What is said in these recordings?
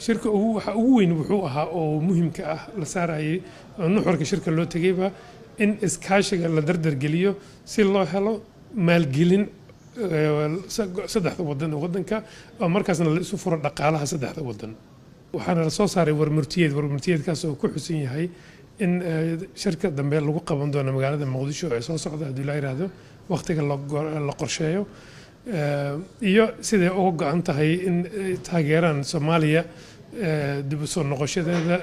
Shirka waxa ugu weyn wuxuu ahaa oo muhiimka ah la saarayay oo nuxurka shirka loo tegayba in iskaashiga la dardargeliyo si loo helo maalgelin saddexda wadan ee wadanka, oo markaasna la isu furo dhaqaalaha saddexda wadan. Waxaana la soo saaray warmurtiyeed, warmurtiyeedkaas oo ku xusan yahay in shirka dambe lagu qaban doono magaalada Muqdisho ee soo socda, haddii la yiraahdo waqtiga la qorsheeyo, iyo siday uga go-an tahay in taageeraan Soomaaliya dib u soo noqoshadeeda,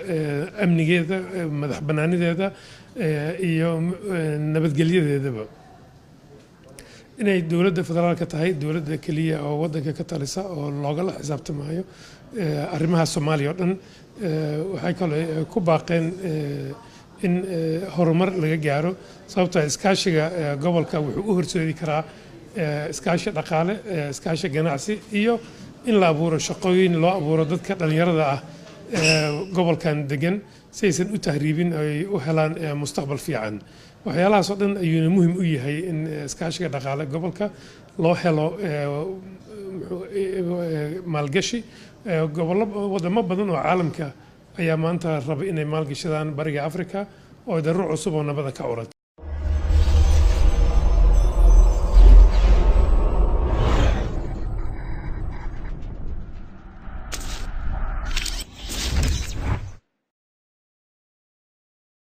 amnigeeda, madax banaanideeda iyo nabadgelyadeedaba, inay dowladda federaalka tahay dowladda keliya oo wadanka ka talisa oo loogala xisaabtamayo arrimaha Soomaaliya oo dhan. Waxay kaloo ku baaqeen in horumar laga gaaro, sababtoo iskaashiga gobolka wuxuu u horseedi karaa iskaashi dhaqaale, iskaashi ganacsi iyo in la abuuro shaqooyin loo abuuro dadka dhalinyarada ah gobolkan degan si aysan u tahriibin, ay u helaan mustaqbal fiican. Waxyaalahaas oo dhan ayuuna muhim u yahay in iskaashiga dhaqaale gobolka loo helo maalgashi. Gobollo, wadamo badan oo caalamka ayaa maanta raba inay maalgashadaan Bariga Africa oo daruur cusub oo nabada ka curata.